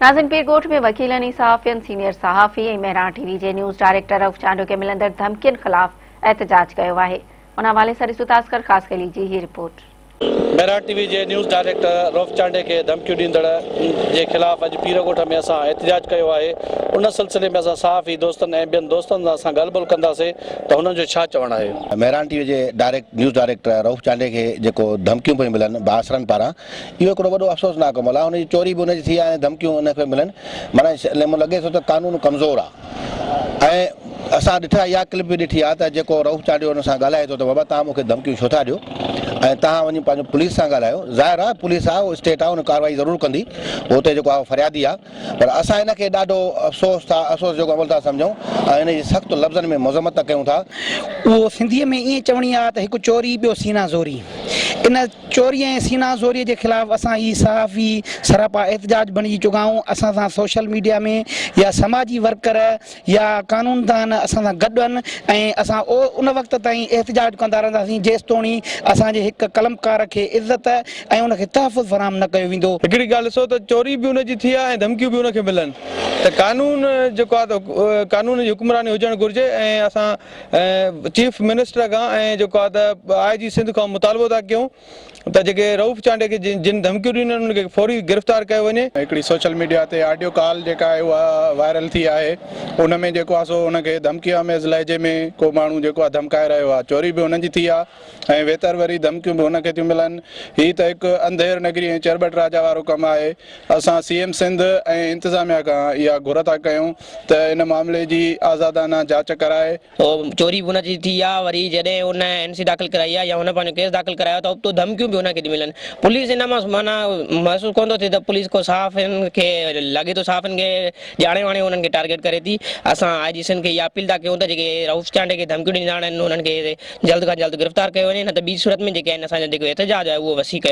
ناظرين پير ڳوٺ ۾ وڪيلن ۽ صحافين سينيئر صحافي ۽ مهراڻ ٽي وي جي نيوز ڊائريڪٽر رئوف چانڊيو کي ملندڙ ڌمڪين خلاف احتجاج ڪيو آهي ان حوالي سان ڏسون ٿا اصغر خاصخيلي جي هي رپورٽ. مهراڻ ٽي وي جي نيوز ڊائريڪٽر رئوف چانڊيي کي ڌمڪيون ڏيندڙ جي خلاف اڄ پير ڳوٺ ۾ اسان احتجاج ڪيو آهي ان سلسلي ۾ اسان صحافي دوستن ۽ ٻين دوستن سان اسان ڳالهه ٻولهه ڪنداسين ته هنن جو ڇا چوڻ آهي. مهراڻ ٽي وي جي ڊائريڪٽ نيوز ڊائريڪٽر رئوف چانڊيي کي جيڪو ڌمڪيون پيون ملن بااثرن پاران اهو هڪڙو وڏو افسوسناڪ عمل آهي، هن جي چوري به ان جي ٿي آهي ۽ ڌمڪيون ان کي ملن معنيٰ مون لڳي ٿو ته قانون ڪمزور آهي ۽ اسان ڏٺا اها ڪلپ به ڏٺي آهي ته جيڪو رئوف چانڊيو ان سان ڳالهائي ٿو ته بابا توهان مون کي ڌمڪيون ڇو ٿا ڏيو ۽ توهان وڃي پنهنجو پوليس سان ڳالهايو ظاهر آهي پوليس آهي اهو اسٽيٽ آهي ان ڪارروائي ضرور ڪندي اتي جيڪو آهي فريادي آهي پر اسان ان کي ڏاڍو افسوس ٿا افسوس جوڳو عمل ٿا سمجهون ۽ ان جي سخت لفظن ۾ مذمت ٿا ڪيون ٿا. اهو سنڌيء ۾ ائين چوڻي آهي ته هڪ چوري ٻيو سينا زوري. ان چوري ۽ سينا زوري جي خلاف اسان هي صحافي سراپا احتجاج بڻجي چڪا آهيون. اسان سان سوشل ميڊيا ۾ يا سماجي ورڪر يا قانوندان اسان سان گڏ آهن ۽ اسان ان وقت تائين احتجاج ڪندا رهنداسين جيستوڻي اسان جي هڪ قلمڪار کي عزت ۽ ان کي تحفظ فراهم نه ڪيو ويندو. هڪڙي ڳالهه ڏسو ته چوري به ان جي ٿي آهي ۽ ڌمڪيون به ان کي ملن ته قانون جيڪو آهي ته قانون جي حڪمراني هجڻ گهرجي ۽ اسان چيف منسٽر کان ۽ جيڪو آهي ته آء جي سنڌ کان مطالبو ٿا ڪيون ته جيڪي رئوف چانڊيي کي جن ڌمڪيون ڏنيون آهن انهن کي فوري گرفتار ڪيو وڃي. هڪڙي سوشل ميڊيا تي آڊيو ڪال جيڪا آهي اها وائرل ٿي آهي ان ۾ جيڪو آهي سو ان کي ڌمڪي آميز لهجي ۾ ڪو ماڻهو جيڪو آهي ڌمڪائي رهيو آهي چوري به انهن جي ٿي آهي ۽ ويتر وري ڌمڪيون به ان کي ٿيون ملن هي ته هڪ انڌير نگري ۽ چرٻٽ راجا وارو ڪم آهي اسان سي ايم سنڌ ۽ انتظاميا کان اها گهر ٿا ڪيون ته ان معاملي جي آزادانه جاچ ڪرائي چوري به ان جي ٿي آ وري جڏهن ان اين سي داخل ڪرائي آ يا هن پنهنجو ڪيس داخل ڪرايو ته ابتو ڌمڪيون به ان کي ٿي ملن پوليس ان مان معنيٰ محسوس ڪونه ٿو ٿئي ته پوليس ڪو صحافين کي لڳي ٿو صحافين کي ڄاڻي واڻي انهن کي ٽارگيٽ ڪري ٿي اسان آء جي سنڌ کي اها اپيل ٿا ڪيون ته جيڪي رئوف چانڊيي کي ڌمڪيون ڏيندڙ آهن انهن کي جلد کان جلد گرفتار ڪيو وڃي نه ته ٻي صورت ۾ جيڪي آهن اسان جو جيڪو احتجاج آهي اهو وسيع ڪيو.